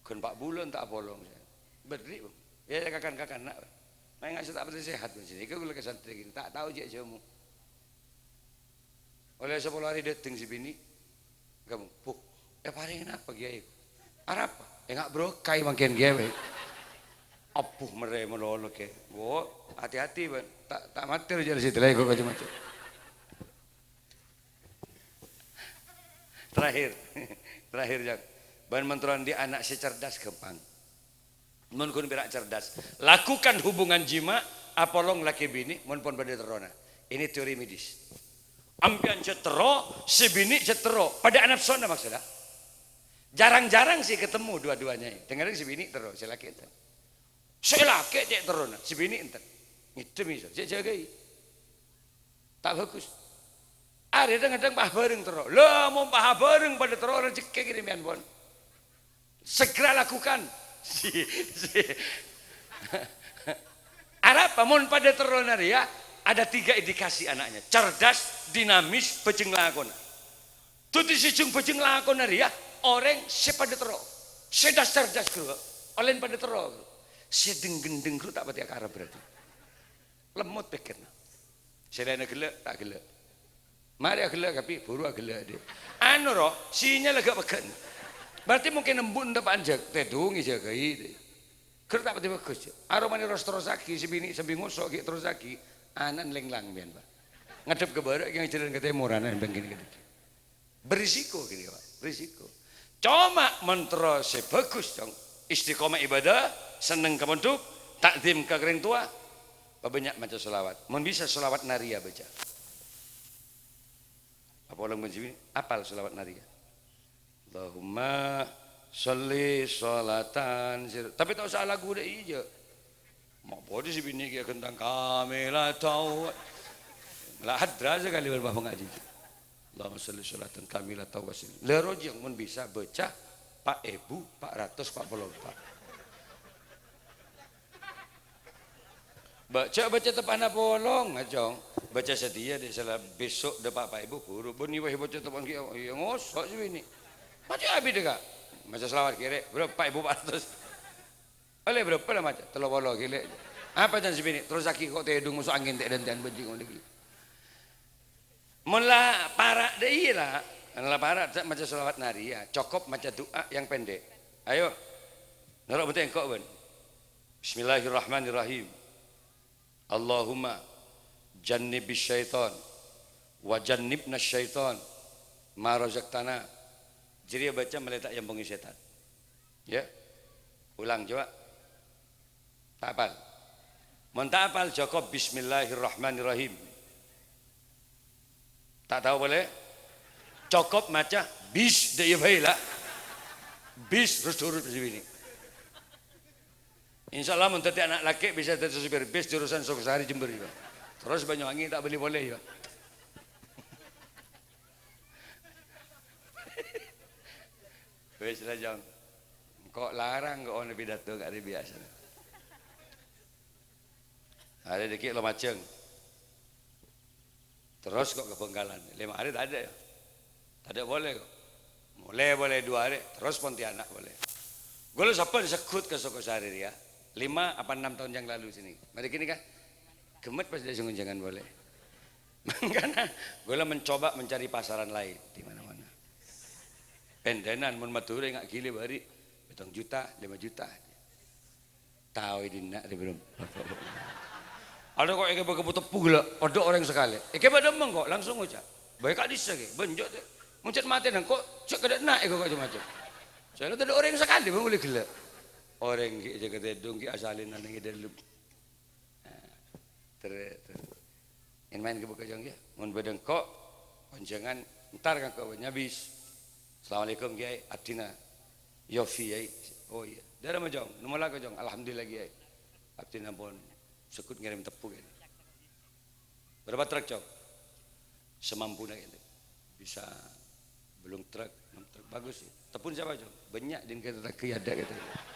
Ghân pa' bulân ta' apolong. Bâdâ, Bung. Yâ, yâ, kakan-kakan, na'. Maènga' sè ta' patè sehat, Bung. Sini, kaulâ ka santrè ghini, ta' tao cè' jâmu. Ollè sapolo arè dâteng sè binè'. Kamu, "Buh, èparèngè napa, Kèyaè?" "Arapa?" "Enga' brokai mangkèn, Kèyaè." "Abbhu, marè malolo, Kè." "Wo, ati-ati, bân. Ta', ta' matè rajâ sè tèlèko kacamata." Terakhir, terakhir, Jang. Bân mon terro andi' ana' sè cerdas, ghâmpang. Mon ghun pèra' cerdas, lakukan hubungan jima', apolong lakè binè', mon pon padâ terrona. Ini teori medis. Ampèyan cè' terro, sè binè' cè' terro, padâ anapsona maksodda. Jarang-jarang sè ketemu dua-duanya. Dengerin sè binè' terro, sè lakè enten. Sè lakè cè' terrona, sè binè' enten. Ngèdem iso, cè' jâgâi. Ta' bhâghus. Arè dhâng-kadhâng pas bhâreng terro. Lah, mon pas bhâreng padâ terro, rejhekkè kèrèmèyan pon. Segera lakukan. Si, si. Arapa mon padâ terrona rèya, ada tiga indikasi anaknya. Cerdas, dinamis, bhâjheng lakona. Dhâddhi sè jhung bhâjheng lakona rèya orèng sè padâ terro. Sè das-cerdas, Guru. Ollèna padâ terro, Guru. Sè dhâng-ghândhâng, Guru, ta' patè akarep berarti. Lemmot pèkkèrra. Sè laènna ghellâ', ta' ghellâ'. Marè aghellâ' kabbhi, buru aghellâ' dhi. Anu, ro, sinyal agak pegghân. Berarti mungkin embu' enta' panjak, tèdhung èjâgâi dhi. Ghâr ta' patè bhâghus, jâ. Aromanè ros-terrossaghi, sè binè' sambi ngoso' ghi' terrossaghi, ana'na lènglang, mbiyan, Pak. Ngadhep ka bârâ', ghi' jhâlân ka tèmor, ana'na bângkèn ka dâddhi. Berisiko gini, Pak. Berisiko. Coma mon terro sè bhâghus, Cong. Istiqomah ibadah, senneng ka pondhuk, takdim ka rèng towa, pabânnya' maca sholawat. Mon bisa sholawat Nariyah bâca. Apa orang benci ini? Apal sholawat Nariyah. Allahumma sholli sholatan sir-, tapi ta' osa lagu dâ' iyâ. Ma' bâdâ sè binè' ghi' ghântang kamila tau. La hadra sakalè bân bapa' ngajhi. Allahumma sholli sholatan kamila tau wasil. La rojiyang mon bisa bâca pa' èbu, pa' ratos, pa' polo empa'. Ba-, jhâ' bâca teppa'na polong, Cong. Bâca satèya dhi' sala bhâso' dâpa' pa' èbu buru. Bânnè wah bâca teppa'na ghi', iyâ ngoso' sè binè'. Maca abit dâ' ka. Maca sholawat kèrè, bro, pa' èbu pa' ratos. Ollè bârâmpa la maca? Tello polo ghi' lè'. Apa can sè binè'? Terrossaghi ko' tèdhung moso angèn tè'-dântè'an bâjhi' ngono ghi'. Mon la para' dâ' iyâ la. Mon la para' jhâ' maca sholawat Nariyah, cokop maca du'a yang pendek. Ayo. Noro' bhântè engko' bân. Bismillahirrahmanirrahim. Allahumma jannibis syaitan wa jannibnas syaitan ma razaqtana. Jârèya bâca mèlè ta' èyampongi sètan. Ya. Ulang coba. Ta' apal? Mon ta' apal, cokop Bismillahirrahmanirrahim. Ta' tao polè? Cokop maca bis, dâ' iyâ bhâi la. Bis, terus turut sè binè'. Insyaallah mon dhâddhi ana' lakè' bisa dhâddhi supir bis jurusan Sokosari Jember, Pak. Terros Banyuwangi ta' bâli polè, ya. Wis la, Jong. Engko' larang kok ana pidato ka' arè biyasana. Arè dhâggi' Lumajang. Terros kok ka Bhângkalan. Lèma arè tadâ', ya. Tadâ' polè kok. Molè polè duwâ arè, terros Pontianak polè. Ghulâ sabbhân segghut ka Sokosari rèya. Lima apa enam tahun yang lalu sini. Marè kènè' ka. Ghemmet pas dâ' sè ngonjhângan polè. Mangkana ghulâ mencoba mencari pasaran lain di mana-mana. Pèndhânan mon Madhurâ nga' ghilâ bâri', pèttong juta, lèma juta. Tao è dinna' rè bârâmpa. Adâ' kok èkèbâ kebbu teppu ghellâ', adâ' orèng sakalè. Èkèbâ dâmma kok, langsung ngoca'. Bâi ka'dissa' kè, bân jhâ' tè-, mon jhât matèna engko', jhâ' kadâ' enna' èkoko' jhâ' macem. Soalnya tadâ' orèng sakalè bân ollè ghellâ'. Orèng ghi' jâgâ tèdhung ghi' asalèna neng è dâlem. Nah, ter-, ter-, Èn maèn ka bâkka', Jong, ya. Mon bâdâ engko', onjhângan, entar ka engko', nyabis. "Assalamualaikum, Kèyaè." Abdhina, "Yofi, Kèyaè." "Oh, iyâ." "Dârâmma, Jong?" "Nèmo lako, Jong." "Alhamdulillah, Kèyaè." Abdhina pon segghut ngèrèm teppu, kèyaè. "Berapa truk, Jong?" "Semampuna, kèyaè. Bisa bâllung truk, ennem truk." "Bagus, ya." "Teppuna sapa, Jong?" "Bânnya', din ka tatangghâ è adâ'," katanya.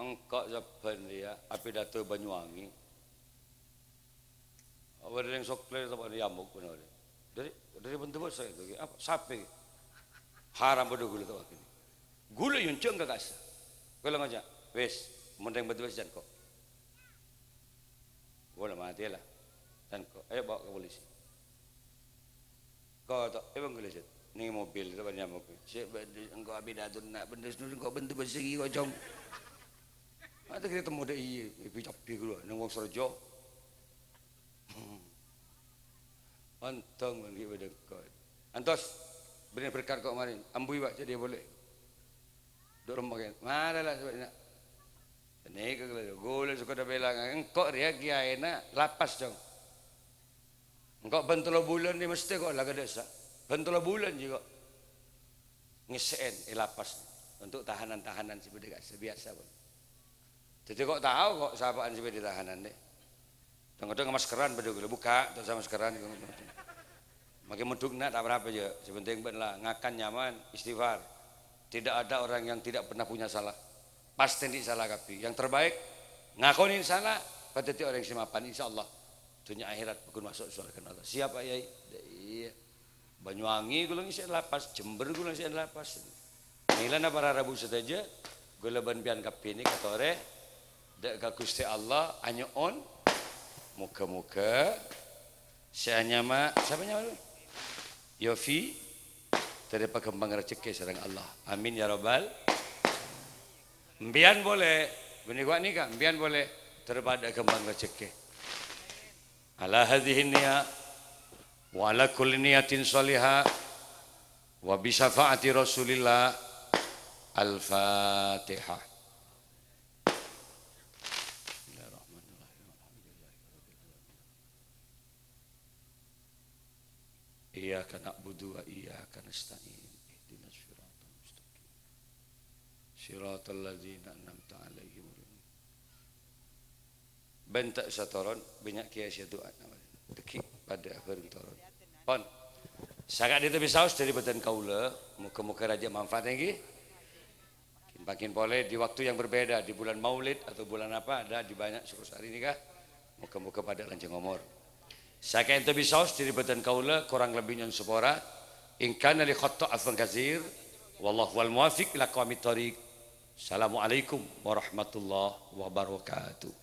Engko' sabbhân rèya apidato Banyuwangi. Bâdâ rèng Sokler sapa nyamuk bân orèng. Dâri, dâri bendebes saya itu, apa? Sapi. Haram padâ ghulâ tawakil. Ghulâ yonjhâng ka kassa'. Ghulâ ngoca', "Wis, mon rèng bendebes jhân ko'." Ghulâ matè la. Jhân ko', ayo bawa ka polisi. Ko' to, è bân ghulâ, Sèt. Neng mobil, to, bân nyamuk. Sè bân engko' apidato na' bendebes, engko' bendebes sè ghi' kocong. Ata kira temmo dâ' iyâ, è bi-, cabbi ghulâ, neng Wonosorejo. Ontong bân ghi' bâdâ engko'. Antos, bâriyân berkat ko' marèn. Ambuwi, Pak, jhâ' dâ' polè. Dâ' remma kèn. Mara la, sabâ' na'. Nèka ghulâ, ghulâ sè kodhu pèlang. Engko' rèya kèyaèna lapas, Jong. Engko' bân tello bulân nè mestè ko' la ka dâsa'. Bân tello bulân jiyâ ko' ngèssè'è è lapas. Untuk tahanan-tahanan sè bâdâ ka-, sè biyasa, pon. Dhâddhi ko' tao ko' sapa'an sè bâdâ tahanan, deh. Kadhâng-kadhâng maskeran padâ ghulâ, bukka', ta' osa maskeran. Makè mondhuk, na', ta' arapa, jhâ'. Sè penting bân la ngakan nyaman, istighfar. Tidak ada orang yang tidak pernah punya salah. Pastè andi' sala kabbhi. Yang terbaik, ngakonè sala, padâddhi orèng sè mapan, insyaallah. Dhunnya akhèrat pagghun maso' sowarghâna Allah. Siap, Pak Yai? Iyâ. Banyuwangi ghulâ ngèssè'è lapas, Jember ghulâ ngèssè'è lapas. Mèlana para rabu sadhâjâ, ghulâ bân panjhennengngan kabbhi nèka torè dâ' ka Ghustè Allah anyo'on, moghâ-moghâ sè anyama, sapa nyama? Yofi, torè paghâmpang rejhekkè sareng Allah. Amin ya rabbal. Empèyan polè, bânnè ghuwâ nèka, empèyan polè, torè padâ ghâmpang rejhekkè. Ala hadzihin niyah, wa ala kulli niyatin shalihah, wa bi syafaati Rasulillah. Al-Fatihah. Bismillahirrahmanirrahim. Alhamdulillahirabbil alamin. Iyyaka na'budu wa iyyaka nasta'in. Ihdinas siratal mustaqim. Siratal ladzina an'amta 'alaihim. Bân ta' osa toron, bânnya' kèya sè adu'a. Dhâggi' padâ abhâreng toron. Pon. Saka'dinto bisaos dâri bhâdhân kaulâ, moghâ-moghâ rajâ manfaat èngghi. Kin-, mangkèn polè di waktu yang berbeda, di bulan Maulid atau bulan apa, ada di banyak suku sehari ini kah? Moghâ-moghâ padâ lanjhâng omor. Saka'dinto bisaos dâri bhâdhân kaulâ, korang lebbi nyo'on sapora. In kana li khatta afwan katsir. Wallahu wal muwaffiq ila aqwamit thoriq. Assalamualaikum warahmatullahi wabarakatuh.